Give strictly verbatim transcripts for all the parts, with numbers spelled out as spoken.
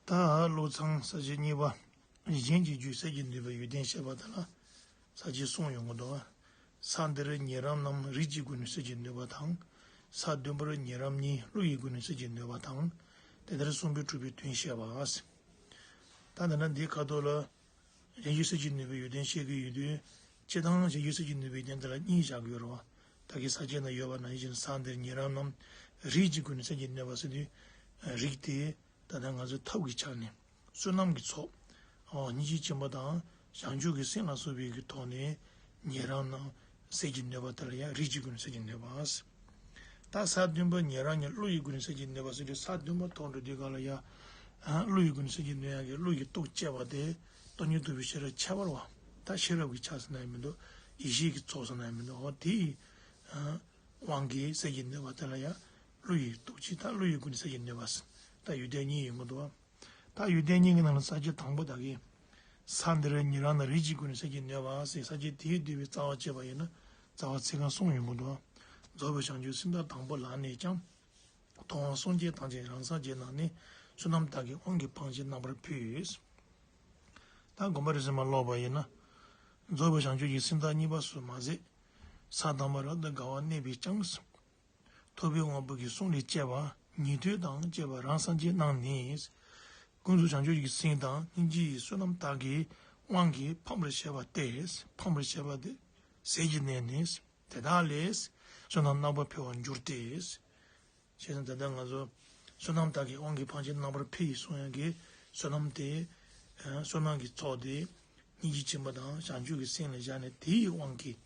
ད་བློ་ཚང་ས་བཅད་གཉིས་པ། གཞན་གྱི་རྒྱུད་སད་ཀྱི་ནུས་པའི་ཡོན་ཏན་བཤད་པ་དེ་ལ་ས་བཅད་གསུམ་ཡོང་གི་འདུག། ས་འདིར་ཉན་རང་རྣམས་རིགས་ཀྱི་སྒོ་ནས་སད་ཀྱི་ནུས་པ་དང་། ས་བདུན་པར་ཉན་རང་གཉིས་བློ་ཡི་སྒོ་ནས་སད་ཀྱི་ནུས་པ་དང་། དེ་ལྟར་གསུམ་པས་གྲུབ་པའི་དོན་བཤད་པ། ད་ད་ལྟ་འདིའི་ཁ་ཐོག་ལ། གཞན་རྒྱུད་སད་ཀྱི་ནུས་པའི་ཡོན་ཏན་བཤད་ཀྱི་ཡོད་དུས། སྤྱིར་བཏང་གཞན་རྒྱུད་སད་ཀྱི་ནུས་པའི་ཡོན་ཏན་དེ་ལ་གཉིས་བཞག་གི་ཡོད་རེད་བ། ད་གིན་ས་བཅད་ནང་ཡོད་པ་ནང་བཞིན་ས་འདིར་ཉན་རང་རྣམས་རིགས་ཀྱི་སྒོ་ནས་སད་ཀྱི་ནུས་པ་ཟེར་དུས། རིགས་དེ་ད་ལྟ་ང་ཚོའི་ཐབས་ཀྱི་ཆ་ནས་བསོད་ནམས་ཀྱི་ཚོགས། སྙིང་རྗེ་ཆེན་པོ་དང་བྱང་ཆུབ་ཀྱི་སེམས་ལ་སོགས་པའི་གི་ཐོག་ནས་ཉན་རང་རྣམས་སད་ཀྱི་ནུས་པ་དེ་ལ་ཡང་རིགས་ཀྱི་སྒོ་ནས་སད་ཀྱི་ནུས་པ། ད་ས་བདུན་པ་ཉན་རང་གཉིས་བློ་ཡི་སྒོ་ནས་སད་ཀྱི་ནུས་པ་ཟེར་དུས། ས་བདུན་པ་ཐོག་འགྲོ་དུས་ག་ལ་ཡ། ཨ། བློ་ཡི་སྒོ་ནས་སད་ཀྱི་ནུས་ཡག་གི་བློ་ཡི་སྟོབས་སྐྱེ་བ་དེ་སྟོང་ཉིད་རྟོགས་པའི་ཤེས་རབ་ཁྱད་པར་བ། ད་ཤེས་རབ་ཀྱི་ཆ་ཟེར་ན་ཡང་མི་འདུག། ཡེ་ཤེས་ཀྱི་ཚོགས་ཟེར་ན་ཡང་མི་འདུག། འོ་དེ་ཡི། ཨ། དབང་གིས་སད་ཀྱི་ནུས་པ་དེ་ལ་ཡ། བློ་ཡི་སྟོབས་ཀྱིས་ད་བློ་ཡི་སྒོ་ནས་སད་ཀྱི་ནུས་པ་ཟེར། ད་ཡོན་ཏན་གཉིས་ཡོང་གི་འདུག། ད་ཡོན་ཏན་གཉིས་ཀྱི་ནང་ལ་ས་བཅད་དང་པོ་ད་གིན། ས་འདིར་ཉན་རང་རྣམས་རིགས་ཀྱི་སྒོ་ནས་སད་ཀྱི་ནུས་པ་ཟེར། ས་བཅད་དེས་བསྡུས་པའི་རྩ་བ་བྱས་པ་ཡིན་ན་རྩ་བ་ཚིག་རྐང་གསུམ་ཡོང་གི་འདུག། རྫོགས་པའི་བྱང་ཆུབ་སེམས་དཔའ་དང་པོ་ལ་ནི་ཀྱང་། ཐོབ་དབང་སངས་རྒྱས་ཐམས་ཅད་རང་སངས་རྒྱས་རྣམས་ནི། བསོད་ནམས་དག་གི་དབང་གིས་ཕངས་ཕྱིར་རྣམ་པར་འཕེལ། ད་དགོངས་པ་རིམ་བྱོན་མ་ཀློག་པ་ཡིན་ན། རྫོགས་པའི་བྱང་ཆུབ་ཀྱི་སེམས་རྟགས་གཉིས་པ་སུ་མ་ཟད། ས་དང་པོ་རབ་ཏུ་དགའ་བ་གནས་པས་ཀྱང་། ཐོབ་པའི་དབང་པོ་གི་གསུང་ལས་སྐྱེས་པ་ཉན་ཐོས་དང་བཅས་པ་རང་སངས་རྒྱས་རྣམས་ནི། ཀུན་རྫོབ་བྱང་ཆུབ་ཀྱི་སེམས་དང་སྙིང་རྗེ་ཡི་བསོད་ནམས་དག་གི་དབང་གིས་ཕངས་པར་བྱས་པ་སྟེ། ཕངས་པར་བྱས་པ་སྟེ། ཟས་ཀྱི་གནས་ནི། དེ་དག་ལས་བསོད་ནམས་རྣམ་པར་འཕེལ་བར་འགྱུར་ཏེ། བྱས་ཙང་ད་ལྟ་ང་ཚོ་བསོད་ནམས་དག་གི་དབང་གིས་ཕངས་ཕྱིར་རྣམ་པར་འཕེལ་ཡི་གསུང་ཡག་གི་བསོད་ནམས་དེ། ཨ། བསོད་ནམས་ཀྱི་ཚོགས་དེ་སྙིང་རྗེ་ཆེན་པོ་དང་བྱང་ཆུབ་ཀྱི་སེམས་ལ་བཞག་ནས་དེ་ཡི་དབང་གིས།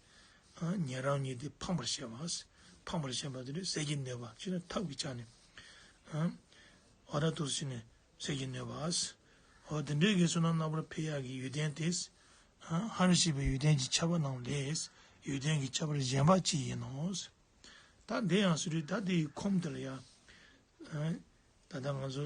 ཨ། ཉན་རང་གཉིས་དེ་ཕངས་པར་བྱས་པ། ཕངས་པར་བྱས་པ་དེ་ནི་ཟས་ཀྱི་ནུས་པ་ཅི་ནས་ཐབས་ཀྱི་ཆ་ནས། ཨ། འོ་ད་དུ་ཟིན་ནས་ཟས་ཀྱི་ནུས་པ། འོ་དེ་འདྲའི་གི་བསོད་ནམས་རྣམ་པར་འཕེལ་ཡག་གི་ཡོན་ཏན་དེ། ཨ། སྔར་བཤད་པའི་ཡོན་ཏན་གྱི་ཁྱད་པར་རྣམས་ལས་ཡོན་ཏན་གྱི་ཁྱད་པར་གཞན་པ་ཅི་ཡིན་ནོ། ད་འདི་ཡང་ཟེར་དུས་ད་འདི་ཡི་ཁུངས་དེ་ལ་ཡང་། ཨ། ད་ལྟ་ང་ཚོ་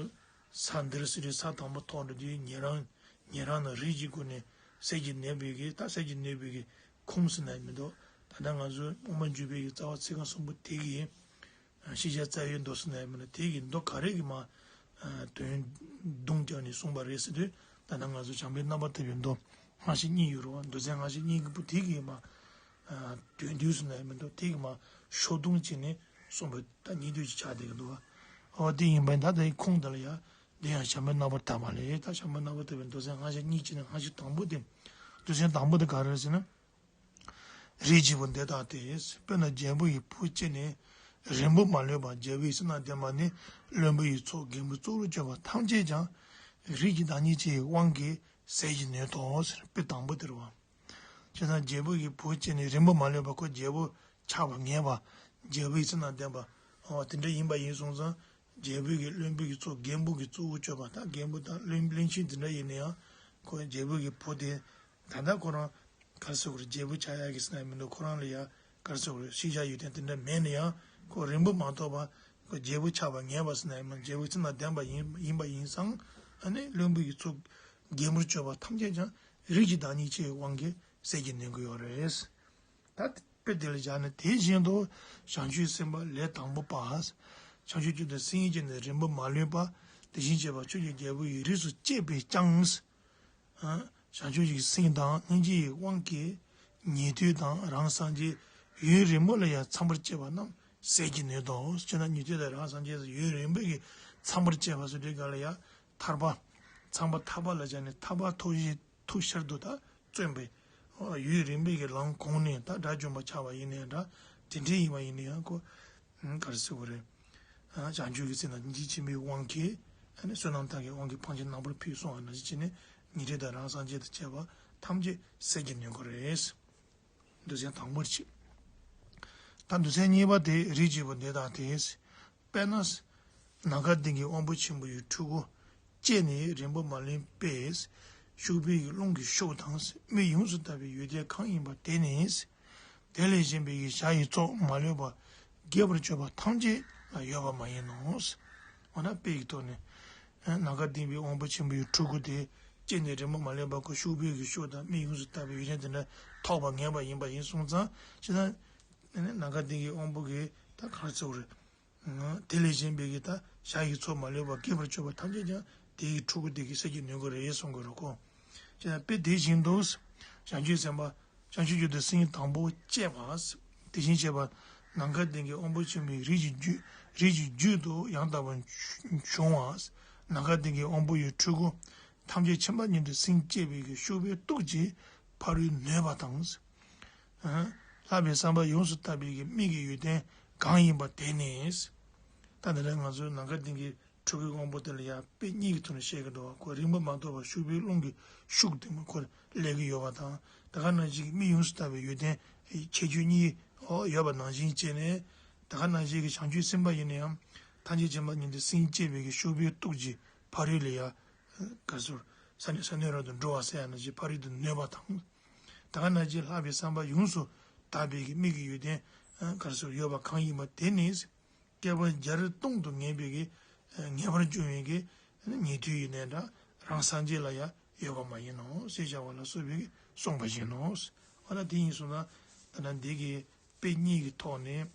ས་འདིར་ཟེར་དུས་ས་དང་པོ་ཐོག་འགྲོ་དུས་ཉན་རང་། ཉན་རང་རྣམས་རིགས་ཀྱི་སྒོ་ནས་སད་ཀྱི་ནུས་པའི་གི། ད་སད་ཀྱི་ནུས་པའི་གི་ཁུངས་ཟེར་ན་ཡང་མི་འདུག། ད་ལྟ་ང་ཚོ་དབུ་མ་འཇུག་པའི་གི་རྩ་བ་ཚིག་རྐང་གསུམ་པོ་དེ་གི། ཨ། ཤེས་བྱ་རྩ་བའི་མདོ་ཟེར་ན་ཡང་མིན་ན། དེ་གི་མདོ་ག་རེ་གི་མ། ཨ། དོན་བརྡུངས་བརྒྱབ་ནས་གསུངས་པ་རེད་ཟེར་དུས། ད་ལྟ་ང་ཚོ་བྱམས་པའི་རྣམ་པར་ཐར་པའི་མདོ་སྔ་ཕྱི་གཉིས་ཡོད་རེད་བ། མདོ་ཚན་སྔ་ཕྱི་གཉིས་ཀྱི་པོ་དེ་གི་མ། ཨ། དོན་བསྡུས་ཟེར་ན་ཡང་མི་འདུག། དེ་གི་མ་ཕྱོགས་བརྡུངས་བྱས་ནས་གསུངས་པ་ད་ཉན་ཐོས་ཀྱི་ཆ་དེ་གི་འདུག་བ། འོ་དེ་ཡིན་པ་ཡིན། ད་ལྟ་ཡི་ཁུངས་དེ་ལ་ཡང་དེ་ཡང་བྱམས་པའི་རྣམ་པར་ཐར་པ་ལས། ད་བྱམས་པའི་རྣམ་པར་ཐར་པའི་མདོ་ཚན་སྔ་ཕྱི་གཉིས་བྱས་ནས། སྔ་ཕྱི་དང་པོ་དེ། མདོ་ཚན་དང་པོ་དེ་ག་རེ་རེད་ཟེར་ན། རིགས་ཀྱི་བུ་འདི་ལྟ་སྟེ། དཔེར་ན་རྒྱལ་པོ་ཡི་བུ་གཅིག་ནི་རིང་པོ་མ་ལུས་པར་རྒྱལ་པོའི་སེམས་དང་ལྡན་པ་ནི། བློན་པོ་ཡི་ཚོགས་རྒན་པོ་གཙོ་བོར་གྱུར་པ་ཐམས་ཅད་ཀྱང་རིགས་ཀྱི་བདག་ཉིད་ཅིག་གི་དབང་གིས་ཟས་ཀྱི་ནུས་སོ་ཟེར། དཔེ་དང་པོ་དེ་རེད་བ། བྱས་ཙང་རྒྱལ་པོ་ཡི་བུ་གཅིག་ནི་རིང་པོ་མ་ལུས་པར་ཁོ་རྒྱལ་པོ་ཆགས་པ་ངེས་པ། རྒྱལ་པོའི་སེམས་དང་ལྡན་པ། འོ་དེ་འདྲ་ཡིན་པ་ཡིན་སོང་ཙང་། རྒྱལ་པོ་གི་བློན་པོ་གི་གཙོ་རྒན་པོ་གི་གཙོ་བོ་གཅོད་པ། ད་རྒན་པོ་དང་བློན་བློན་ཆེན་དེ་འདྲ་ཡིན་ན་ཡང་། ཁོ་རྒྱལ་པོ་གི་བུ་དེ་ད་ལྟ་ཁོ་རང་ག་རེ་ཟེར་དགོས་རེད། རྒྱལ་པོ་ཆགས་ཡག་གི་ཟེར་ན་ཡང་མི་འདུག། ཁོ་རང་ལ་ཡང་ག་རེ་ཟེར་དགོས་རེད། ཤེས་བྱ་ཡོན་ཏན་དེ་འདྲ་མེད་ན་ཡང་། ཁོ་རིང་པོ་མ་ཐོགས་པ་ཁོ་རྒྱལ་པོ་ཆགས་པ་ངེས་པ་ཟེར་ན་ཡང་མི། རྒྱལ་པོའི་སེམས་དང་ལྡན་པ་ཡིན་ཡིན་པ་ཡིན་ཙང་། ཨ་ནི་བློན་པོ་གི་གཙོ་རྒན་པོར་གཅོད་པ་ཐམས་ཅད་ཀྱང་རིགས་ཀྱི་བདག་ཉིད་ཅིག་གི་དབང་གིས་ཟས་ཀྱི་ནུས་ཀྱི་ཡོད་རེད། ད་དཔེ་དེ་ལ་བཞག་ནས། དེ་བཞིན་དུ་བྱང་ཆུབ་སེམས་དཔའ་ལས་དང་པོ་པ། བྱང་ཆུབ་ཀྱི་སེམས་དང་སེམས་ཉིད་ཀྱི་ནི་རིང་པོ་མ་ལུས་པ། དེ་བཞིན་གཤེགས་པ་ཆོས་ཀྱི་རྒྱལ་པོ་ཡི་རིགས་སུ་སྐྱེས་པས་ཀྱང་། ཨ། བྱང་ཆུབ་ཀྱི་སེམས་དང་སྙིང་རྗེ་ཡི་དབང་གིས་ཉན་ཐོས་དང་རང་སངས་རྒྱས་ཡུན་རིང་པོ་ལ་ཡང་ཚངས་པར་སྤྱད་པ་རྣམས་ཟས་ཀྱི་ནུས་སོ། ཅེ་ན་ཉན་ཐོས་དང་རང་སངས་རྒྱས་སུ་ཡུན་རིང་པོ་གི་ཚངས་པར་སྤྱད་པ་སོགས་དེ་ག་ལ་ཡང་ཐར་པ། ཚངས་པ་ཐར་པ་ལ་བྱ་ནས་ཐར་པ་ཐོབ་བཞིན། ཐུགས་ཤར་དུ་ད་བརྩོན་པས། ཡུན་རིང་པོའི་གི་ལམ་གོང་ནས་ད་དགྲ་བཅོམ་པ་ཆགས་པ་ཡིན་ནའི་འདྲ། དེ་འདྲའི་ཡིན་པ་ཡིན་ནའི་ཡང་ཁོ། ག་རེ་ཟེར་དགོས་རེད། བྱང་ཆུབ་ཀྱི་སེམས་དང་སྙིང་རྗེ་ཆེན་པོའི་དབང་གིས། ཨ་ནི་བསོད་ནམས་དག་གི་དབང་གིས་ཕངས་ཕྱིར་རྣམ་པར་འཕེལ་གསུངས་པ་ནང་བཞིན་བྱས་ནས་ཉན་ཐོས་དང་རང་སངས་རྒྱས་དང་བཅས་པ་ཐམས་ཅད་ཟས་ཀྱི་ནུས་སོ་རེད། མདོ་ཚན་དང་པོར་བྱེད། ད་མདོ་ཚན་གཉིས་པ་དེ་རིགས་ཀྱི་བུ་འདི་ལྟ་སྟེ། དཔེར་ན། ནམ་མཁའ་ལྡིང་གི་དབང་པོ་ཆེན་པོ་ཡི་ཕྲུ་གུ། སྐྱེས་ནས་རིང་པོ་མ་ལུས་པས། ཕྱུག་པོའི་རླུང་གི་ཤུགས་དང་། མིག་ཡོངས་སུ་དག་པའི་ཡོན་ཏན་གང་ཡིན་པ་དེ་ནི། དེ་ལས་གཞན་པའི་གི་ཞྭ་ཡི་ཚོགས་མ་ལུས་པ་རྒྱས་པར་གྱུར་པ་ཐམས་ཅད་ལ་ཡོད་པ་མ་ཡིན་ནོ། འོ་ན་དཔེ་ཡི་ཐོག་ནས། ནམ་མཁའ་ལྡིང་བའི་དབང་པོ་ཆེན་པོ་ཡི་ཕྲུ་གུ་དེ། སྐྱེས་ནས་རིང་པོ་མ་ལུས་པ་ཁོ་ཕྱུག་པོའི་གི་ཤུགས་དང་མིག་ཡོངས་སུ་དག་པའི་ཡོན་ཏན་དེ་འདྲ་ཐོབ་པ་ངེས་པ་ཡིན་པ་ཡིན་སོང་ཙང་། ཅི་ལྟར་ནམ་མཁའ་ལྡིང་གི་དབང་པོ་གི་ད་ག་རེ་ཟེར་དགོས་རེད། དེ་ལས་གཞན་པའི་གི་ད་ཞྭ་ཡི་ཚོགས་མ་ལུས་པ་རྒྱས་པར་གྱུར་པ་ཐམས་ཅད་ཀྱང་ དེའི་ཕྲུ་གུ་དེ་གིས་སད་ཀྱི་ནུས་ཀྱི་རེད་གསུང་གི་རེད་ཁོ། ཅེས་དཔེ་དེ་བཞིན་དུ། བྱང་ཆུབ་སེམས་དཔའ། བྱང་ཆུབ་ཀྱི་དེ་སེམས་དང་པོ་བསྐྱེད་པ། དེ་བཞིན་བྱས་པ། ནམ་མཁའ་ལྡིང་གི་དབང་པོ་ཆེན་པོའི་རིགས་ཀྱི་རྒྱུད་རིགས་ཀྱི་རྒྱུད་དུ་ཡང་དག་པར་བྱུང་བ། ནམ་མཁའ་ལྡིང་གི་དབང་པོ་ཡི་ཕྲུ་གུ་ཐམས་ཅད་མཁྱེན་པ་ཉིད་དུ་སེམས་བསྐྱེད་པའི་གི་ཤུགས་པའི་སྟོབས་ཀྱིས་ཕ་རོལ་ནུས་པ་དང་། ལྷག་པའི་བསམ་པ་ཡོངས་སུ་དག་པའི་གི་དམིགས་ཀྱི་ཡོན་ཏན་གང་ཡིན་པ་དེ་ནི། ད་འདི་ལ་ང་ཚོས་ནམ་མཁའ་ལྡིང་གི་ཕྲུ་གུའི་དབང་པོ་དེ་ལ་ཡང་དཔེ་གཉིས་ཀྱི་ཐོག་ནས་བཤད་ཀྱི་འདུག་བ། ཁོ་རིག་པ་མ་དོར་བར་ཤུགས་པའི་རླུང་གི་ཤུགས་དེ་མ་ཁོ་སླེབས་ཀྱི་ཡོད་པ་དང་། ད་ག་ནང་བཞིན་གྱི་དམིགས་ཡོངས་སུ་དག་པའི་ཡོན་ཏན་ཁྱད་ཆོས་གཉིས་ཡོད་པ་ནང་བཞིན་བྱས་ནས། ད་ག་ནང་བཞིན་གྱི་བྱང་ཆུབ་སེམས་དཔའ་ཡིན་ན་ཡང་ཐམས་ཅད་མཁྱེན་པ་ཉིད་དུ་སེམས་བསྐྱེད་པའི་གི་ཤུགས་པའི་སྟོབས་ཀྱིས་ཕ་རོལ་ལ་ཡང་ག་ཟུར་ས་ནས་ས་ནས་རབ་ཏུ་འགྲོ་བ་ཟེར་ཡ་ནང་བཞིན་ཕ་རོལ་ཏུ་ནུས་པ་དང་། ད་ག་ནང་བཞིན་ལྷག་པའི་བསམ་པ་ཡོངས་སུ་དག་པའི་གི་དམིགས་ཀྱི་ཡོན་ཏན་ག་ཟུར་ཡོད་པ་གང་ཡིན་པ་དེ་ནི། བསྐལ་པ་བརྒྱ་རེ་སྟོང་དུ་ངེས་པའི་གི་ངེས་པར་འབྱུང་བའི་གི་ཉན་ཐོས་ཡིན་ནའི་འདྲ་རང་སངས་རྒྱས་ལ་ཡང་ཡོད་པ་མ་ཡིན་ནོ་ཞེས་བྱ་བ་ལ་སོགས་པའི་གི་གསུངས་པ་བཞིན་ནོ། འོ་ན་དེ་ཡིན་སོང་ན་ད་ལྟ་འདི་གི་དཔེ་གཉིས་ཀྱི་ཐོག་ནས་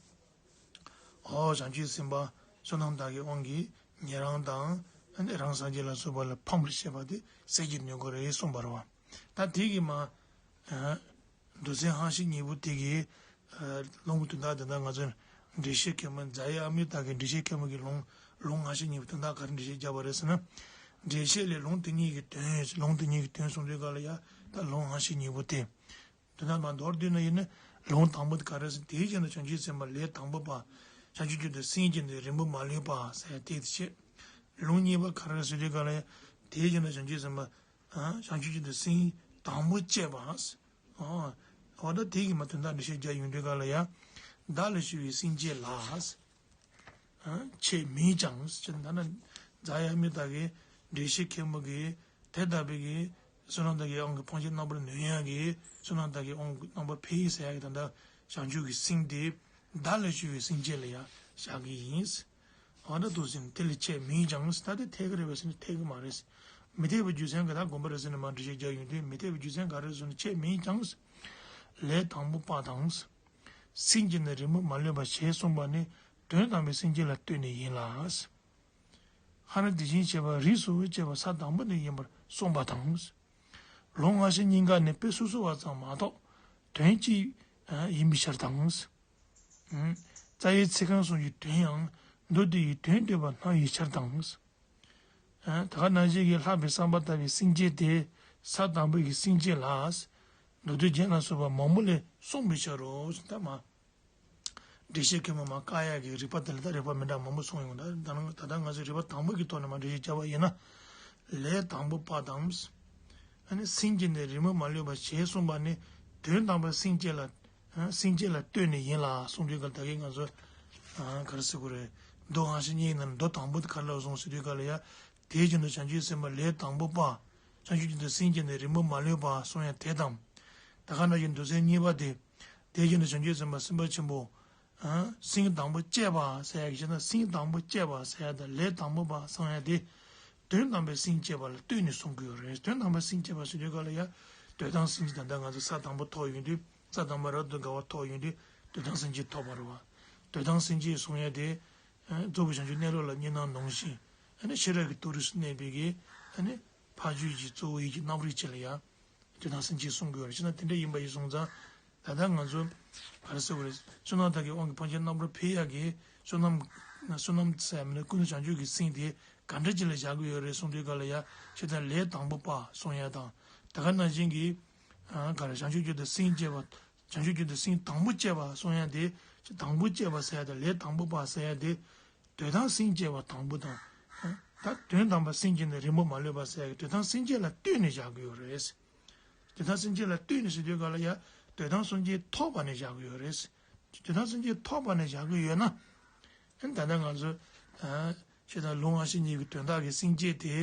ཨོ་བྱང་ཆུབ་སེམས་དཔའ་བསོད་ནམས་དག་གི་དབང་གིས་ཉན་རང་དང་རང་སངས་རྒྱས་ལ་སོགས་པ་ལ་ཕམ་པར་བྱེད་པ་དེ་སད་ཀྱི་ནུས་ཀྱི་རེད་གསུངས་པ་རེད་བ། ད་དེ་གི་མ། མདོ་ཚན་ཧང་ཤིང་གཉིས་པོ་དེ་གི་ལུང་གི་དོན་དག་དེ་དག་ང་ཚོས་འགྲེལ་བཤད་མཁན་པོ་རྫ་ཡི་ཨ་མི་ཏ་གི་འགྲེལ་བཤད་མཁན་པོ་གི་ལུང་ལུང་ཧང་ཤིང་གཉིས་པོ་དོན་དག་ག་རེ་འགྲེལ་བཤད་བརྒྱབ་པ་རེད་ཟེར་ན། འགྲེལ་བཤད་ལས་ལུང་དེ་གཉིས་ཀྱི་དོན་ལུང་དེ་གཉིས་ཀྱི་དོན་གསུངས་དུས་ག་ལ་ཡ་ད་ལུང་ཧང་ཤིང་གཉིས་པོ་དེ། དོན་དག་མ་མདོར་བསྡུས་ན་ཡིན་ན་ལུང་དང་པོ་དེ་ག་རེ་ཟེར་དེའི་རྗེས་ན་བྱང་ཆུབ་སེམས་དཔའ་ལས་དང་པོ་པ། བྱང་ཆུབ་ཀྱི་དེ་སེམས་བསྐྱེད་དེ་རིང་པོ་མ་ལུས་པ་ཟེར་ཡ་དེ་དེ་བྱེད། ལུང་གཉིས་པ་ག་རེ་ཟེར་དུས་ག་ལ་ཡ་དེའི་རྗེས་ན་བྱང་ཆུབ་སེམས་དཔའ། བྱང་ཆུབ་ཀྱི་དེ་སེམས་དང་པོ་བསྐྱེད་པ། འོ་ད་དེ་གི་མ་དོན་དག་འགྲེལ་བཤད་རྒྱག་ཡོང་དུས་ག་ལ་ཡ། བདག་ལ་ཞུ་བའི་སེམས་བསྐྱེད་ལ། ཆེས་མིན་ཀྱང་ཟེར་ན་ད་ན་རྫ་ཡི་ཨ་མི་ཏ་གི་འགྲེལ་བཤད་མཁན་པོ་གི་དེ་ལྟ་བུའི་གི་བསོད་ནམས་དག་གི་དབང་གིས་ཕམ་བྱེད་རྣམ་པར་གནོན་ཡ་གི་བསོད་ནམས་དག་གི་དབང་གིས་རྣམ་པར་འཕེལ་ཡི་ཟེར་ཡ་གི་ད་ལྟ་བྱང་ཆུབ་ཀྱི་སེམས་དེ་བདག་ལ་ཞུ་བའི་སེམས་བསྐྱེད་ལ་ཡ་བཞག་གི་ཡིན། འོ་ན་འདུག་ཟེར་ན་དེ་ལས་ཆེས་མིན་ཀྱང་ཟེར་ད་དེ་འཐད་ཀྱི་རེད་པས་ཟེར་ན་འཐད་ཀྱི་མ་རེད། མི་འཐད་པའི་རྒྱུ་མཚན་ག་ད་དགོངས་པ་རེད་ཟེར་ན་མ་འགྲེལ་བཤད་རྒྱག་ཡོང་དུས་མི་འཐད་པའི་རྒྱུ་མཚན་ག་རེ་ཟེར་ན་ཆེས་མིན་ཀྱང་ལས་དང་པོ་པ་དང་། སེམས་བསྐྱེད་ནི་རིང་པོ་མ་ལུས་པ་ཞེས་གསུངས་པ་ནི་དོན་དམ་པའི་སེམས་བསྐྱེད་ལ་ལྟོས་ནས་ཡིན་ལ། ཧ་ན་དེ་བཞིན་བྱས་པ་རིགས་སུ་བཅད་པ་ས་དང་པོ་ནས་ཡིན་པར་གསུངས་པ་དང་། ལུང་ཧང་ཤིང་གཉིས་ཀ་ནི་དཔེ་སོ་སོ་བ་ཙམ་མ་གཏོགས་དོན་གཅིག་ཡིན་པའི་ཕྱིར་དང་། རྩ་བའི་ཚིག་རྐང་གསུམ་གྱི་དོན་ཡང་མདོ་སྡེ་ཡི་དོན་བསྡུས་པ་སྣང་བའི་ཕྱིར་དང་། ད་ག་ནང་བཞིན་གྱི་ལྷག་པའི་བསམ་པ་ལྟ་བུའི་སེམས་བསྐྱེད་དེ་ས་དང་པོའི་གི་སེམས་བསྐྱེད་ལ། མདོ་སྡེ་རྒྱན་ལ་སོགས་པ་མང་པོ་ལས་གསུངས་པའི་ཕྱིར་རོ། ད་མ། འགྲེལ་བཤད་མཁན་པོ་མ་བཀག་ཡག་གི་རིགས་པ་དེ་ལ་ད་རིགས་པ་མི་འདྲ་མང་པོ་གསུངས་ཡོང་ད་ད་ནང་ད་ལྟ་ང་ཚོས་རིགས་པ་དང་པོ་གི་ཐོག་ནས་མ་འགྲེལ་བཤད་བརྒྱབ་པ་ཡིན་ན། ལས་དང་པོ་པ་དང་། ཨ་ནི་སེམས་བསྐྱེད་ནི་རིང་པོ་མ་ལུས་པ་ཞེས་གསུངས་པ་ནི་དོན་དམ་པའི་སེམས་བསྐྱེད་ལ། སེམས་བསྐྱེད་ལ་ལྟོས་ནས་ཡིན་ལ་གསུངས་དུས་ག་ད་གིན་ང་ཚོ་ག་རེ་ཟེར་དགོས་རེད། མདོ་ཧང་ཤིང་གཉིས་ནང་མདོ་དང་པོ་དེ་ག་རེ་ལ་གསུངས་ཟེར་དུས་ག་ལ་ཡ། དེའི་རྒྱུན་དུ་བྱང་ཆུབ་སེམས་དཔའ་ལས་དང་པོ་པ། བྱང་ཆུབ་ཀྱི་དེ་སེམས་བསྐྱེད་ནི་རིང་པོ་མ་ལུས་པ་གསུངས་ཡ་དེ་དང་། ད་ག་ནང་བཞིན་མདོ་ཚན་གཉིས་པ་དེ། དེའི་རྒྱུན་དུ་བྱང་ཆུབ་སེམས་དཔའ་སེམས་དཔའ་ཆེན་པོ། སེམས་དང་པོ་བསྐྱེད་པ་ཟེར་ཡ་གི་ཕྱིར་ན་སེམས་དང་པོ་བསྐྱེད་པ་ཟེར་ཡ་དང་ལས་དང་པོ་པ་གསུངས་ཡ་དེ། དོན་དམ་པའི་སེམས་བསྐྱེད་པ་ལ་ལྟོས་ནས་གསུང་གི་ཡོད་རེད། དོན་དམ་པའི་སེམས་བསྐྱེད་པ་ཟེར་དུས་ག་ལ་ཡ། འདོད་དང་སེམས་བསྐྱེད་ད་ལྟ་ང་ཚོ་ས་དང་པོ་ཐོབ་ཡོང་དུས་ས་དང་པོ་རབ་ཏུ་དགའ་བ་ཐོབ་ཡོང་དུས་འདོད་དང་སེམས་བསྐྱེད་ཐོབ་པ་རེད་བ། འདོད་དང་སེམས་བསྐྱེད་གསུང་ཡ་དེ། རྫོགས་པའི་བྱང་ཆུབ་གནས་ལུགས་ལ་གཉིས་སྣང་ནང་བཞིན། ཤེས་རབ་ཀྱི་ཏོག་རིས་སུ་གནས་པའི་གི། འཕགས་ཆོས་ཀྱི་གཙོ་བོ་ཡིད་ཀྱི་རྣམ་རིག་ཅིག་ལ་ཡ། འདོད་དང་སེམས་བསྐྱེད་གསུང་དགོས་པར་ཕྱིན་ན་དེ་འདྲ་ཡིན་པ་ཡིན་སོང་ཙང་། ད་ལྟ་ང་ཚོ་ག་རེ་ཟེར་དགོས་རེད། བསོད་ནམས་དག་གི་དབང་གིས་ཕམ་བྱེད་རྣམ་པར་འཕེལ་ཡག་གི་བསོད་ནམས། བསོད་ནམས་ཟེར་ཡ་མིན་ན་ཀུན་ཏུ་བྱང་ཆུབ་ཀྱི་སེམས་དེ་ག་འདྲ་ཅིག་ལ་བཞག་གི་ཡོད་རེད་གསུང་དུས་ག་ལ་ཡ་ཤེས་དང་ལས་དང་པོ་པ་གསུང་ཡ་དང་། ད་ག་ནང་བཞིན་གྱི་ག་རེ་བྱང་ཆུབ་རྒྱུད་དུ་སེམས་བསྐྱེད་པ། བྱང་ཆུབ་རྒྱུད་དུ་སེམས་དང་པོ་བསྐྱེད་པ་གསུང་ཡ་དེ་དང་པོ་བསྐྱེད་པ་ཟེར་ཡ་དང་ལས་དང་པོ་པ་ཟེར་ཡ་དེ། འདོད་དང་སེམས་བསྐྱེད་པ་དང་པོ་དང་། ད་དོན་དམ་པར་སེམས་བསྐྱེད་ནི་རིང་པོ་མ་ལུས་པ་ཟེར་ཡ་གི་འདོད་དང་སེམས་བསྐྱེད་ལ་ལྟོས་ནས་བཞག་གི་ཡོད་རེད། འདོད་དང་སེམས་བསྐྱེད་ལ་ལྟོས་ནས་ཟེར་དུས་ག་ལ་ཡ་འདོད་དང་སེམས་བསྐྱེད་ཐོབ་པ་ནས་བཞག་གི་ཡོད་རེད། འདོད་དང་སེམས་བསྐྱེད་ཐོབ་པ་ནས་བཞག་གི་ཡོད་ན། ད་ལྟ་ང་ཚོ་ཤེས་དང་ལུང་ཨ་ཤེས་གཉིས་ཀྱི་དོན་དག་གི་སེམས་བསྐྱེད་དེ་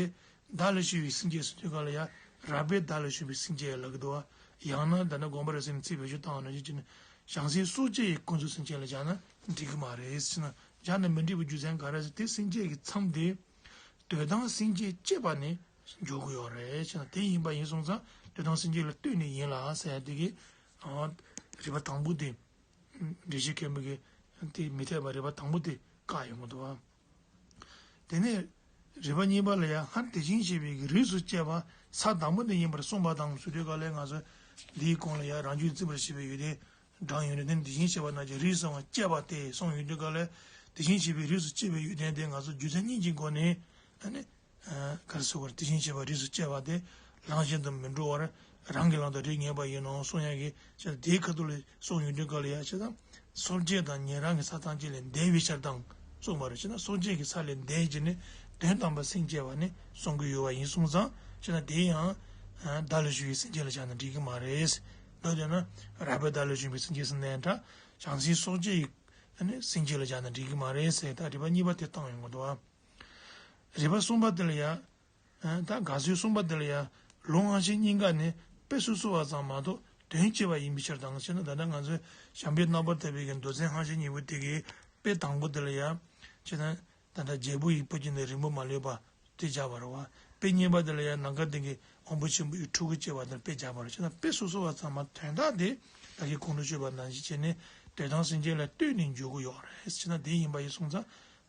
བདག་ལ་ཞུ་བའི་སེམས་བསྐྱེད་ཟེར་དུས་ག་ལ་ཡ་རགས་པས་བདག་ལ་ཞུ་བའི་སེམས་བསྐྱེད་ལབ་ཀྱི་འདུག་བ། ཡང་ན་ད་ལྟ་དགོངས་པ་རབ་གསལ་ནས་ཚིག་བེད་སྤྱོད་བཏང་བ་ནང་བཞིན་བྱས་ནས་བྱང་སེམས་སོ་སྐྱེ་ཡི་ཀུན་རྫོབ་སེམས་བསྐྱེད་ལ་སྦྱར་ན་འགྲིག་གི་མ་རེད་ཟེར་ན་སྦྱར་ན་མི་འགྲིག་པའི་རྒྱུ་མཚན་ག་རེ་ཟེར་དེ་སེམས་བསྐྱེད་ཀྱི་མཚམས་དེ་འདོད་དང་སེམས་བསྐྱེད་བསྐྱེད་པ་ནས་འཇོག་གི་ཡོད་རེད་ཟེར་ན་དེ་ཡིན་པ་ཡིན་སོང་ཙང་འདོད་དང་སེམས་བསྐྱེད་ལ་ལྟོས་ནས་ཡིན་ལ་ཟེར་ཡ་དེ་གི་རིགས་པ་དང་པོ་དེ། འགྲེལ་བཤད་མཁན་པོ་གིས་དེ་མི་འཐད་པ་རིགས་པ་དང་པོ་དེ་བཀག་ཡོང་གི་འདུག་བ། དེ་ནས་ རིགས་པ་གཉིས་པ་ལ་ཡང་སྔར་དེ་བཞིན་གཤེགས་པའི་རིགས་སུ་སྐྱེས་པ་ས་དང་པོ་ནས་ཡིན་པར་གསུངས་པ་དང་ཟེར་དུས་ག་ལས་ང་ཚོ་འདིའི་གོང་ལ་ཡང་རང་རྒྱུད་རྩིས་པར་བྱེད་པའི་ཡོན་ཏན་གྲངས་ཡོད་ནས་དེ་ནི་དེ་བཞིན་གཤེགས་པ་རྣམས་ཀྱི་རིགས་སུའང་སྐྱེས་པ་སྟེ་གསུངས་ཡོད་དུས་ག་ལས་དེ་བཞིན་གཤེགས་པའི་རིགས་སུ་སྐྱེས་པའི་ཡོན་ཏན་དེ་ང་ཚོ་རྒྱུ་མཚན་གཉིས་ཀྱི་སྒོ་ནས་ཨ་ནི། ག་རེ་ཟེར་དགོས་རེད། དེ་བཞིན་གཤེགས་པ་རིགས་སུ་སྐྱེས་པ་དེ་རང་བཞིན་དུ་མི་འགྲོ་བར་རང་གི་ལམ་དུ་རིགས་ངེས་པ་ཡིན་ནོ་གསུང་ཡག་གི་ཅེས་དེའི་ཁ་ཐུག་ལ་གསུངས་ཡོང་དུས་ག་ལ་ཡ་ཅེ་དང་སོ་སྐྱེ་དང་ཉན་རང་གི་ས་ཐམས་ཅད་ལས་འདས་པའི་ཕྱིར་དང་གསུངས་པ་རེད། ཅེ་ན་སོ་སྐྱེ་གི་ས་ལས་འདས་ཀྱི་ནི་དོན་དམ་པར་སེམས་བསྐྱེད་པ་ནི་གསུང་གི་ཡོད་པ་ཡིན་གསུངས་ཙང་ཅེ་ན་དེ་ཡང་བདག་ལ་ཞུགས་པའི་སེམས་བསྐྱེད་ལ་བཞག་ན་འགྲིག་གི་མ་རེད། མདོར་བསྡུས་ན་རགས་པའི་བདག་ལ་ཞུགས་པའི་སེམས་བསྐྱེད་ཟེར་ན་ཡང་འདྲ་བྱང་སེམས་སོ་སྐྱེ་ཡི་སེམས་བསྐྱེད་ལ་བཞག་ན་འགྲིག་གི་མ་རེད་ཟེར་ད་རིགས་པ་གཉིས་པ་དེ་བཏང་ཡོང་གི་འདུག་ཨ། རིགས་པ་གསུམ་པ་དེ་ལ་ཡང་། ད་དགག་ཚུལ་གསུམ་པ་དེ་ལ་ཡང་ལུང་དབང་ཤེས་གཉིས་ཀ་ནི་དཔེ་སོ་སོ་བ་ཙམ་མ་གཏོགས་དོན་གཅིག་པ་ཡིན་པའི་ཕྱིར་དང་ཞེ་ན། ད་ལྟ་ང་ཚོས་བྱམས་པའི་རྣམ་པར་ཐར་པའི་གི་མདོ་ཚན་དབང་ཤེས་གཉིས་པོ་དེ་གི་དཔེ་དང་པོ་དེ་ལ་ཡང་ཞེ་ན། ད་ལྟ་རྒྱལ་པོ་ཡི་བུ་གཅིག་ནི་རིང་པོ་མ་ལུས་པ་དེ་སྦྱར་བ་རེད་བ། དཔེ་གཉིས་པ་དེ་ལ་ཡང་ནམ་མཁའ་ལྡིང་གི་དབང་པོ་ཆེན་པོ་ཡི་ཕྲུ་གུ་སྐྱེ་བ་དེ་དཔེ་སྦྱར་བ་རེད། ཞེ་ན་དཔེ་སོ་སོ་བ་ཙམ་མ་དོན་དག་དེ་ད་གིན་གོང་དུ་ཞུས་པ་ནང་བཞིན་བྱས་ནས་དོན་དམ་སེམས་བསྐྱེད་ལ་ལྟོས་ནས་འཇོག་གི་ཡོད་རེད། ཞེ་ན་དེ་ཡིན་པ་ཡིན་སོང་ཙང་།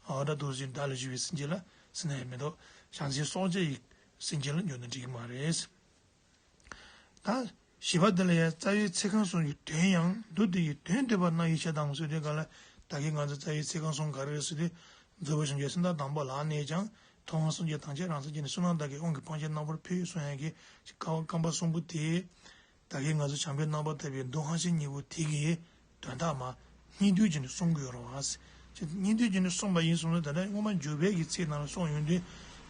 འོ་ད་འདུག་སེ་བདག་ལ་ཞུགས་པའི་སེམས་བསྐྱེད་ལ་ཟེར་ན་ཡང་མི་འདུག་བྱང་སེམས་སོ་སྐྱེ་ཡི་སེམས་བསྐྱེད་ལ་འཇོག་ན་འགྲིག་གི་མ་རེད། ད་བཞི་པ་དེ་ལ་ཡང་རྩ་བའི་ཚིག་རྐང་གསུམ་གྱི་དོན་ཡང་མདོ་སྡེ་ཡི་དོན་བསྡུས་པ་རྣམས་ཡི་ཕྱིར་དང་ཟེར་དུས་ག་ལ་ད་གིན་ང་ཚོ་རྩ་བའི་ཚིག་རྐང་གསུམ་ག་རེ་རེད་ཟེར་དུས་རྫོགས་པའི་བྱང་ཆུབ་སེམས་དཔའ་དང་པོ་ལ་གནས་ཀྱང་ཐུབ་དབང་སངས་རྒྱས་ཐམས་ཅད་རང་སངས་རྒྱས་ནས་བསོད་ནམས་དག་གི་དབང་གིས་ཕར་ཕྱིན་རྣམ་པར་འཕེལ་གསུང་ཡག་གི་རྐང་པ་གསུམ་པོ་དེ། ད་གིན་ང་ཚོ་བྱམས་པའི་རྣམ་པར་ཐར་པའི་མདོ་དབང་ཤེས་གཉིས་པོ་དེ་གི་དོན་དག་མ་སྙིང་བསྡུས་བྱས་ནས་གསུང་གི་ཡོད་རེད་བ། ཅེས་སྙིང་བསྡུས་བྱས་ནས་གསུངས་པ་ཡིན་སོང་ན་ད་ལྟ་སྔོན་མ་འཇུག་པའི་གི་ཚིག་ནང་ལ་གསུངས་ཡོང་དུས།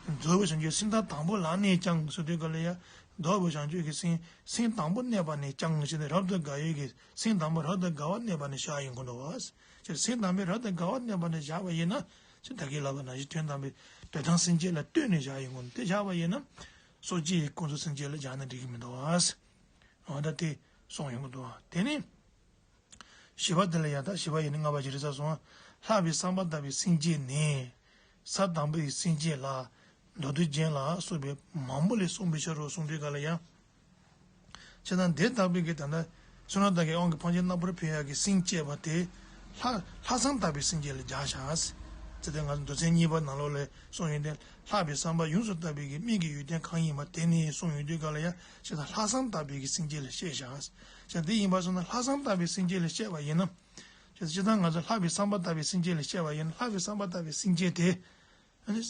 རྫོགས་པའི་བྱང་ཆུབ་སེམས་དཔའ་དང་པོ་ལ་གནས་ཀྱང་ཟེར་དུས་ག་ལ་ཡ། རྫོགས་པའི་བྱང་ཆུབ་ཀྱི་སེམས་སེམས་དང་པོ་གནས་པ་ནས་ཀྱང་ཞེས་ནས་རབ་ཏུ་དགའ་བའི་གི་སེམས་དང་པོ་རབ་ཏུ་དགའ་བ་གནས་པ་ནས་བཞག་ཡོང་གི་འདུག་བ། ཅེས་སེམས་དང་པོའི་རབ་ཏུ་དགའ་བ་གནས་པ་ནས་བཞག་པ་ཡིན་ན་ཅེས་ད་གིན་ལབ་པ་ནང་བཞིན་དོན་དམ་པའི་དོན་དམ་སེམས་བསྐྱེད་ལ་ལྟོས་ནས་བཞག་ཡོང་གི་འདུག་དེ་བཞག་པ་ཡིན་ན་སོ་སྐྱེ་ཡི་ཀུན་རྫོབ་སེམས་བསྐྱེད་ལ་བཞག་ན་འགྲིག་གི་མི་འདུག་བ། འོ་ད་དེ་གསུངས་ཡོང་གི་འདུག་བ། དེ་ནས། བཞི་པ་དེ་ལ་ཡང་ད་བཞི་པ་ཡིན་ནི་ལྔ་པ་ཞིག་རེད་ས་སོང་། ལྷག་པའི་བསམ་པ་ལྟ་བུའི་སེམས་བསྐྱེད་ནི། ས་དང་པོའི་སེམས་བསྐྱེད་ལ། མདོ་སྡེ་རྒྱན་ལ་སོགས་པའི་མང་པོ་ལས་གསུངས་པའི་ཕྱིར་རོ་གསུངས་དུས་ག་ལ་ཡང་། ཅེ་ན་དེ་ལྟ་བུའི་གི་ད་ལྟ་བསོད་ནམས་དག་གི་དབང་གིས་ཕར་ཕྱིན་རྣམ་པར་འཕེལ་ཡག་གི་སེམས་བསྐྱེད་པ་དེ། ལྷག་ལྷག་བསམ་ལྟ་བུའི་སེམས་བསྐྱེད་ལ་སྦྱར་བཞག །ཅེས་དེ་ང་ཚོ་མདོ་ཚན་གཉིས་པ་ནང་ལོགས་ལས་གསུངས་ཡོད་དེ། ལྷག་པའི་བསམ་པ་ཡོངས་སུ་དག་པའི་གི་དམིགས་ཀྱི་ཡོན་ཏན་གང་ཡིན་པ་དེ་ནི་གསུངས་ཡོད་དུས་ག་ལ་ཡང་ཅེ་ན་ལྷག་བསམ་ལྟ་བུའི་གི་སེམས་བསྐྱེད་ལ་བཤད་བཞག་ཅེས་དེ་ཡིན་པ་སོང་ན་ལྷག་བསམ་ལྟ་བུའི་སེམས་བསྐྱེད་ལ་བཤད་པ་ཡིན་ན། ཅེས་སྤྱིར་བཏང་ང་ཚོ་ལྷག་པའི་བསམ་པ་ལྟ་བུའི་སེམས་བསྐྱེད་ལ་བཤད་པ་ཡིན་ན་ལྷག་པའི་བསམ་པ་ལྟ་བུའི་སེམས་བསྐྱེད་དེ། ཨ་ནི།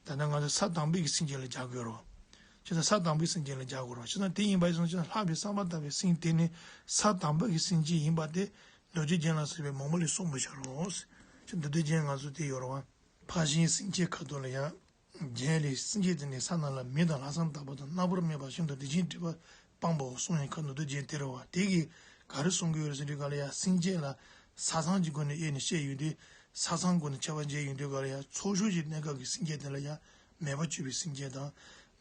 ད་ལྟ་ང་ཚོ་ས་དང་པོའི་གི་སེམས་བསྐྱེད་ལ་སྦྱར་དགོས་རོ། ཅེས་ས་དང་པོའི་སེམས་བསྐྱེད་ལ་སྦྱར་དགོས་རོ། ཅེས་དེ་ཡིན་པ་ཡིན་སོང་ཅེས་ལྷག་པའི་བསམ་པ་ལྟ་བུའི་སེམས་དེ་ནི་ས་དང་པོ་གི་སེམས་བསྐྱེད་ཡིན་པ་དེ་མདོ་སྡེ་རྒྱན་ལ་སོགས་པའི་མང་པོ་ལས་གསུངས་པའི་ཕྱིར་རོ། ཅེས་མདོ་སྡེ་རྒྱན་ང་ཚོ་དེ་ཡོད་རོ། ཕར་ཕྱིན་སེམས་བསྐྱེད་ཁ་ཐུག་ལ་ཡང་། རྒྱན་ལས་སེམས་བསྐྱེད་དེ་ནི་ས་རྣམས་ལ་མེ་དང་ལྷ་བསམ་དག་པ་དང་རྣམ་པར་སྨིན་པ་བཞིན་དུ་དེ་བཞིན་སྒྲིབ་པ་སྤངས་པའོ་གསུངས་ཡང་ཁ་མདོ་སྡེ་རྒྱན་དེ་རེད་བ། དེ་གིས་ག་རེ་གསུང་གི་ཡོད་རེད་ཟེར་དུས་ག་ལ་ཡང་སེམས་བསྐྱེད་ལ་ས་མཚམས་ཀྱི་སྒོ་ནས་དབྱེ་ནས་བཤད་ཡོད་དུས་ས་མཚམས་སྒོ་ནས་ཁྱད་པར་འབྱེད་ཡོང་དུས་ག་ལ་ཡང་ཚོགས་ཞུགས་ཀྱི་གནས་སྐབས་ཀྱི་སེམས་བསྐྱེད་དེ་ལ་ཡང་མོས་པ་སྐྱེ་བའི་སེམས་བསྐྱེད་དང་།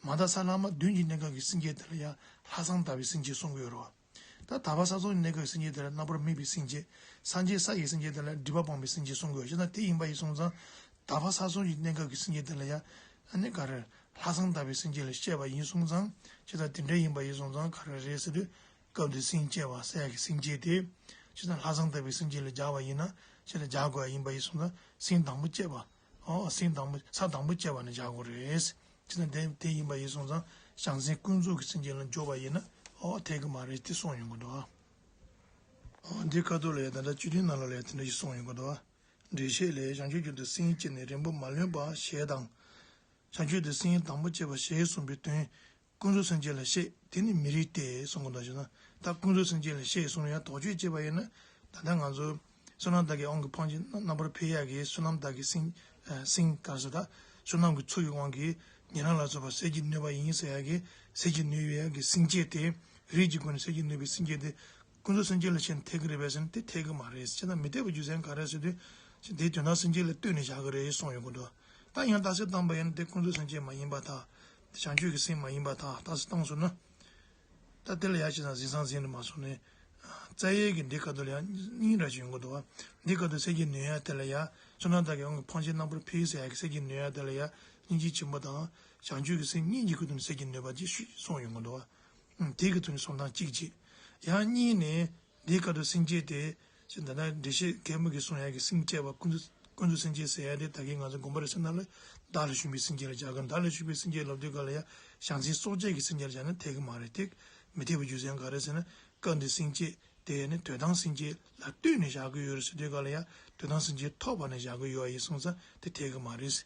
མ་དག་ས་ལྷག་མ་བདུན་གྱི་གནས་སྐབས་ཀྱི་སེམས་བསྐྱེད་དེ་ལ་ཡང་ལྷག་བསམ་དག་པའི་སེམས་བསྐྱེད་གསུང་གི་ཡོད་རེད་བ། ད་དག་པ་ས་གསུམ་གྱི་གནས་སྐབས་ཀྱི་སེམས་བསྐྱེད་དེ་ལ་རྣམ་པར་སྨིན་པའི་སེམས་བསྐྱེད། སངས་རྒྱས་ས་ཡི་སེམས་བསྐྱེད་དེ་ལ་སྒྲིབ་པ་སྤངས་པའི་སེམས་བསྐྱེད་གསུང་དགོས་ཤེ་ན་དེ་ཡིན་པ་ཡིན་སོང་ཙང་། དག་པ་ས་གསུམ་གྱི་གནས་སྐབས་ཀྱི་སེམས་བསྐྱེད་དེ་ལ་ཡང་ཨ་ནི་ག་རེ་ལྷག་བསམ་དག་པའི་སེམས་བསྐྱེད་ལ་བཤད་པ་ཡིན་སོང་ཙང་ཅི་ལྟར་དེ་འདྲ་ཡིན་པ་ཡིན་སོང་ཙང་ག་རེ་རེད་ཟེར་དུས་སྐབས་དེ་སེམས་བསྐྱེད་པ་ཟེར་ཡག་གི་སེམས་བསྐྱེད་དེ་ཅི་ལྟར་ལྷག་བསམ་དག་པའི་སེམས་བསྐྱེད་ལ་སྦྱར་བ་ཡིན་ན་ཅི་ལྟར་སྦྱར་དགོས་པ་ཡིན་པ་ཡིན་སོང་ཙང་སེམས་དང་པོ་བསྐྱེད་པ། ཨོ་སེམས་དང་པོ་ས་དང་པོ་བསྐྱེད་པ་ནས་སྦྱར་དགོས་རེད། ཅི་ན་དེ་དེ་ཡིན་པ་ཡིན་སོང་ཙང་བྱང་སེམས་ཀུན་རྫོབ་ཀྱི་སེམས་བསྐྱེད་ལ་འཇོག་པ་ཡིན་ན་ཨོ་འཐད་ཀྱི་མ་རེད་དེ་གསུངས་ཡོང་གི་འདུག་ཨོ་འདི་ཁ་ཐུག་ལ་ཡང་ད་ལྟ་བཅུད་ལྡན་ནང་ལོགས་ལ་ཡང་དེ་འདྲ་ཞིག་གསུངས་ཡོང་གི་འདུག་འགྲེལ་བཤད་ལས་བྱང་ཆུབ་རྒྱུད་དུ་སེམས་བསྐྱེད་ནས་རིང་པོ་མ་ལོན་པ་ཞེས་དང་། བྱང་ཆུབ་ཏུ་སེམས་དང་པོ་བསྐྱེད་པ་ཞེས་གསུངས་པའི་དོན། ཀུན་རྫོབ་སེམས་བསྐྱེད་ལ་བཤད་དེ་ནི་མི་རིགས་ཏེ་གསུང་གི་འདུག་ཞེ་ན། ད་ཀུན་རྫོབ་སེམས་བསྐྱེད་ལ་བཤད་གསུངས་ཡང་དོགས་གཅོད་བྱས་པ་ཡིན་ན། ད་ལྟ་ང་ཚོ་བསོད་ནམས་དག་གི་དབང་གིས་ཕར་ཕྱིན་རྣམ་པར་འཕེལ་ཡག་གི་བསོད་ནམས་དག་གི་སེམས་སེམས་ག་ཟེར་ད། བསོད་ནམས་ཀྱི་ཚོགས་ཀྱི་དབང་གིས་ཉན་རང་ལ་སོགས་པ་ཟད་ཀྱི་ནུས་པ་ཡིན་ཟེར་ཡག་གི་ཟད་ཀྱི་ནུས་ཡོད་ཡག་གི་སེམས་བསྐྱེད་དེ། རིགས་ཀྱི་སྒོ་ནས་ཟད་ཀྱི་ནུས་པའི་སེམས་བསྐྱེད་དེ། ཀུན་རྫོབ་སེམས་བསྐྱེད་ལ་བཤད་ན་འཐད་ཀྱི་རེད་པས་ཟེར་ན་དེ་འཐད་ཀྱི་མ་རེད། བྱས་ན་མི་འཐད་པའི་རྒྱུ་མཚན་ག་རེ་ཟེར་དུས། དེ་དོན་དམ་སེམས་བསྐྱེད་ལ་ལྟོས་ནས་བཞག་གི་རེད་གསུངས་ཡོང་གི་འདུག་ད་ཡང་རྟགས་གསལ་བཏང་པ་ཡིན་ན་དེ་ཀུན་རྫོབ་སེམས་བསྐྱེད་མ་ཡིན་པ་དང་། དེ་བྱང་ཆུབ་ཀྱི་སེམས་མ་ཡིན་པ་དང་རྟགས་གསལ་བཏང་སོང་ན། ད་དེ་ལ་ཡང་བྱས་ཙང་གཟིགས་སྟངས་གཟིགས་ནས་མ་སོང་ནས། རྩ་ཡས་ཀྱི་འདི་ཁ་ཐུག་ལ་ཡང་གཉིས་འདྲ་ཞིག་ཡོང་གི་འདུག་བ། འདི་ཁ་ཐུག་ཟད་ཀྱི་ནུས་ཡག་དེ་ལ་ཡང་བསོད་ནམས་དག་གི་དབང་གིས་ཕར་ཕྱིན་རྣམ་པར་འཕེལ་ཟེར་ཡག་གི་ཟད་ཀྱི་ནུས་ཡག་དེ་ལ་ཡང་སྙིང་རྗེ་ཆེན་པོ་དང་བྱང་ཆུབ་ཀྱི་སེམས་གཉིས་ཀྱི་ཁ་ཐུག་ནས་ཟད་ཀྱི་ནུས་པ་ཅིག་གསུངས་ཡོང་གི་འདུག་བ། དེའི་ཁ་ཐུག་ནས་གསུང་སྟངས་གཅིག་བྱས། ཡང་གཉིས་ནས། འདིའི་སྐབས་སུ་སེམས་བསྐྱེད་དེ། ཅེས་ད་ལྟ་འགྲེལ་བཤད་གད་མོ་གིས་གསུང་ཡག་གི་སེམས་བསྐྱེད་པ་ཀུན་ཏུ་ཀུན་ཏུ་སེམས་བསྐྱེད་ཟེར་ཡག་དེ་ད་གིན་ང་ཚོ་དགོངས་པ་རེ་ཟེར་ན་ལ་ བདག་ལ་ཞུགས་པའི་སེམས་བསྐྱེད་ལ་བྱ་དགོས། བདག་ལ་ཞུགས་པའི་སེམས་བསྐྱེད་ལབ་དུས་ག་ལ་ཡ་བྱང་སེམས་སྲོག་གཅོད་ཀྱི་སེམས་བསྐྱེད་ལ་བྱ་ན་འཐད་ཀྱི་མ་རེད་དེ། མི་འཐད་པའི་རྒྱུ་མཚན་ག་རེ་ཟེར་ན་སྐབས་འདིའི་སེམས་བསྐྱེད་དེ་ནི་འདོད་དང་སེམས་བསྐྱེད་ལ་ལྟོས་ནས་བཞག་གི་ཡོད་རེད་ཟེར་དུས་ག་ལ་ཡ་འདོད་དང་སེམས་བསྐྱེད་ཐོབ་པ་ནས་བཞག་གི་ཡོད་པ་ཡིན་སོང་ཙང་དེ་འཐད་ཀྱི་མ་རེད།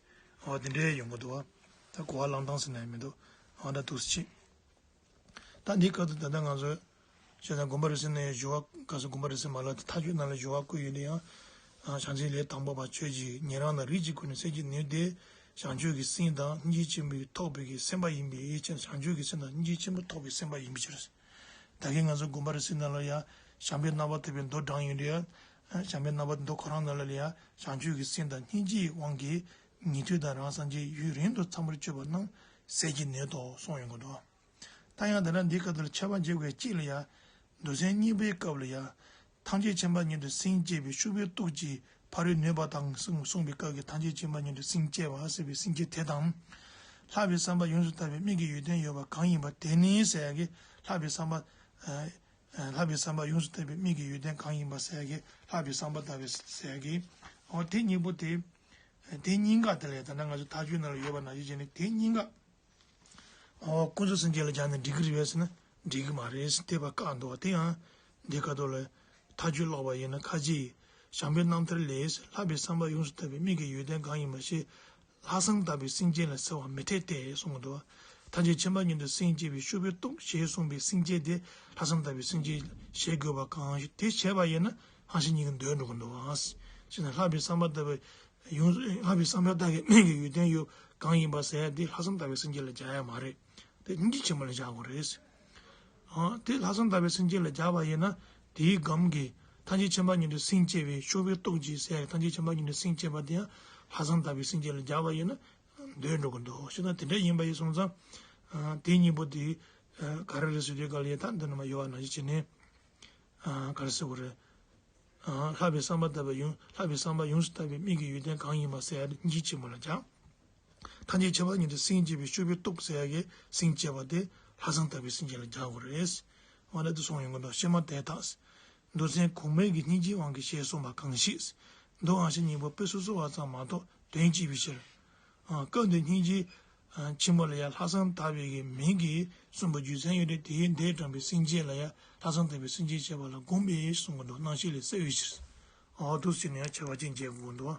འོ་དེ་འདྲའི་ཡོང་གི་འདུག་བ། ད་གོ་བ་བླང་སྟངས་ཟེར་ན་ཡང་མི་འདུག་འོ་ད་འདུག་སེ་བྱེད། ད་འདི་སྐབས་དུ་ད་ལྟ་ང་ཚོས་བྱས་ཙང་དགོངས་པ་རིགས་གསུམ་ནང་ཡང་སྦྱོར་བ་སྐབས་སུ་དགོངས་པ་རིགས་གསུམ་མ་ལགས་དེ་མཐའ་དཔྱོད་ནང་ལ་སྦྱོར་བ་བཀོད་ཡོད་ན་ཡང་། བྱང་ཆུབ་ལས་དང་པོ་པ་ཆོས་ཀྱི་ཉན་རང་དང་རིགས་ཀྱི་སྒོ་ནས་སེམས་ཀྱི་ནུས་ཏེ། བྱང་ཆུབ་ཀྱི་སེམས་དང་སྙིང་རྗེ་ཆེན་པོའི་ཐོགས་པའི་གི་སེམས་དཔའ་ཡིན་པའི་ཕྱིར། བྱང་ཆུབ་ཀྱི་སེམས་དང་སྙིང་རྗེ་ཆེན་པོ་ཐོགས་པའི་སེམས་དཔའ་ཡིན་པའི་ཕྱིར། ད་གིན་ང་ཚོ་དགོངས་པ་རིགས་གསུམ་ནང་ལ་ཡང་བྱམས་པའི་རྣམ་པར་ཐར་པའི་མདོ་བགྲངས་ཡོད་འདུག་ཡ། བྱམས་པའི་རྣམ་པར་མདོ་ཁོ་རང་ནང་ལ་ཡང་བྱང་ཆུབ་ཀྱི་སེམས་དང་སྙིང་རྗེའི་དབང་གིས་ཉན་ཐོས་དང་རང་སངས་རྒྱས་ཡུན་རིང་དུ་འཚམས་པར་སྤྱོད་པ་རྣམས་ཟས་ཀྱི་ནད་དོ་གསུངས་ཡོང་གི་འདུག་ད་ཡང་དེ་ལ་འདི་སྐབས་དེར་ཁྱད་པར་འབྱེད་དགོས་གཅིག་ལ་ཡ། མདོ་ཚན་གཉིས་པའི་སྐབས་ལ་ཡ། ཐམས་ཅད་མཁྱེན་པ་ཉིད་དུ་སེམས་བསྐྱེད་པའི་ཤུགས་པའི་སྟོབས་ཀྱིས་ཕ་རོལ་ནུས་པ་དང་གསུངས་གསུངས་པའི་སྐབས་ཀྱི་ཐམས་ཅད་མཁྱེན་པ་ཉིད་དུ་སེམས་བསྐྱེད་པ་ཟེར་བའི་སེམས་བསྐྱེད་དེ་དང་། ལྷག་པའི་བསམ་པ་ཡོངས་སུ་དག་པའི་དམིགས་ཀྱི་ཡོན་ཏན་ཡོད་པ་གང་ཡིན་པ་དེ་ནི་ཟེར་ཡ་གི་ལྷག་པའི་བསམ་པ། ལྷག་པའི་བསམ་པ་ཡོངས་སུ་དག་པའི་དམིགས་ཀྱི་ཡོན་ཏན་གང་ཡིན་པ་ཟེར་ཡ་གི་ལྷག་པའི་བསམ་པ་དག་པའི་ཟེར་ཡ་གི། འོ་དེ་གཉིས་པོ་དེ། དེ་གཉིས་ཀ་དེ་ལས་ད་ལྟ་ང་ཚོ་མཐའ་དཔྱོད་ནང་ལ་ཡོད་པ་ནང་བཞིན་བྱས་ནས་དེ་གཉིས་ཀ། འོ་ཀུན་རྫོབ་སེམས་བསྐྱེད་ལ་སྦྱར་ནས་འགྲིག་གི་རེད་པས་ཟེར་ན་འགྲིག་གི་མ་རེད་ཟེར་དེ་བ་བཀག་འདུག་བ། དེ་ཡང་འདི་ཁ་ཐོག་ལ་མཐའ་དཔྱོད་ཀློག་པ་ཡིན་ན་ཁ་ཅིག་བྱམས་པའི་རྣམ་ཐར་ལས་ལྷག་པའི་བསམ་པ་ཡོངས་སུ་དག་པའི་དམིགས་ཀྱི་ཡོན་ཏན་གང་ཡིན་པ་ཞེས་ལྷག་བསམ་དག་པའི་སེམས་བསྐྱེད་ལ་ཟེར་བ་མི་འཐད་དེ་གསུངས་འདུག་ཐམས་ཅད་མཁྱེན་པ་ཉིད་དུ་སེམས་བསྐྱེད་པའི་ཤུགས་པའི་སྟོབས་ཞེས་གསུངས་པའི་སེམས་བསྐྱེད་དེ་ལྷག་བསམ་དག་པའི་སེམས་བསྐྱེད་ཞེས་དགོས་པ་གང་ཞིག་དེ་བྱས་པ་ཡིན་ན་ཧང་ཤིང་གཉིས་ཀ་འདོད་འགྲོ་གི་འདུག་ཅེ་ན་ལྷག་པའི་བསམ་པ་དག་པའི་ཡོངས་སུ་ལྷག་པའི་བསམ་པ་དག་གི་དམིགས་ཀྱི་ཡོན་ཏན་ཡོད་གང་ཡིན་པ་ཟེར་ཡ་དེ་ལྷག་བསམ་དག་པའི་སེམས་བསྐྱེད་ལ་སྦྱར་ཡ་མ་རེད། དེ་སྙིང་རྗེ་ཆེན་པོ་ལ་སྦྱར་དགོས་རེད། ཨ་དེ་ལྷག་བསམ་དག་པའི་སེམས་བསྐྱེད་ལ་སྦྱར་བ་ཡིན་ན་དེའི་སྒང་གི་ཐམས་ཅད་མཁྱེན་པ་ཉིད་དུ་སེམས་བསྐྱེད་པའི་ཤུགས་པའི་སྟོབས་ཀྱིས་ཟེར་ཡ་ཐམས་ཅད་མཁྱེན་པ་ཉིད་དུ་སེམས་བསྐྱེད་པ་དེ་ཡང་ལྷག་བསམ་དག་པའི་སེམས་བསྐྱེད་ལ་སྦྱར་བ་ཡིན་ན་འདོད་འགྲོ་གི་འདུག་ཤེ་ན་དེ་འདྲ་ཡིན་པ་ཡིན་སོང་ཙང་། ཨ་དེ་གཉིས་པོ་དེ་ཨ་ག་རེ་རེད་ཟེར་དུས་ག་ལ་ཡ་ད་འདི་ནི་མ་ཡོད་པ་ནང་བཞིན་བྱས་ནས། ཨ་ག་རེ་ཟེར་དགོས་རེད། ཨ་ལྷག་པའི་བསམ་པ་དག་པའི་ཡོངས་ལྷག་པའི་བསམ་པ་ཡོངས་སུ་དག་པའི་དམིགས་ཀྱི་ཡོན་ཏན་གང་ཡིན་པ་ཟེར་ཡ་དེ་སྙིང་རྗེ་ཆེན་པོ་ལ་སྦྱར། ཐམས་ཅད་མཁྱེན་པ་ཉིད་དུ་སེམས་བསྐྱེད་པའི་ཤུགས་པའི་སྟོབས་ཟེར་ཡ་གི་སེམས་བསྐྱེད་པ་དེ་ལྷག་བསམ་དག་པའི་སེམས་བསྐྱེད་ལ་སྦྱར་དགོས་རེད། འོ་ན་དེ་གསུངས་ཡོང་གི་འདུག་ཕྱི་མ་དེ་དག་མདོ་ཚན་གོང་མའི་གི་སྙིང་རྗེའི་དབང་གིས་ཞེས་གསུངས་པ་གང་ཞིག་མདོ་དབང་བྱེད་སྙིང་པོ་དཔེ་སོ་སོ་བ་ཙམ་མ་གཏོགས་དོན་གཅིག་པའི་ཕྱིར། ཨ་སྐབས་འདིར་སྙིང་རྗེ་ཆེན་པོ་ལ་ཡང་ལྷག་བསམ་དག་པའི་གི་མིང་གིས་གསུངས་པའི་རྒྱུ་མཚན་ཡོད་དེ། དེའི་འདས་དྲངས་པའི་སེམས་བསྐྱེད་ལ་ཡང་ལྷག་བསམ་དག་པའི་སེམས་བསྐྱེད་བྱེད་པ་ལ་དགོངས་པས་གསུངས་པ་འདུག་སྣང་ཤས་ལས་གསལ་བའི་ཕྱིར། འོ་འདུག་ཟེར་ནས་ཡང་ཁྱད་པར་ཅན་འབྱེད་དགོས་འདུག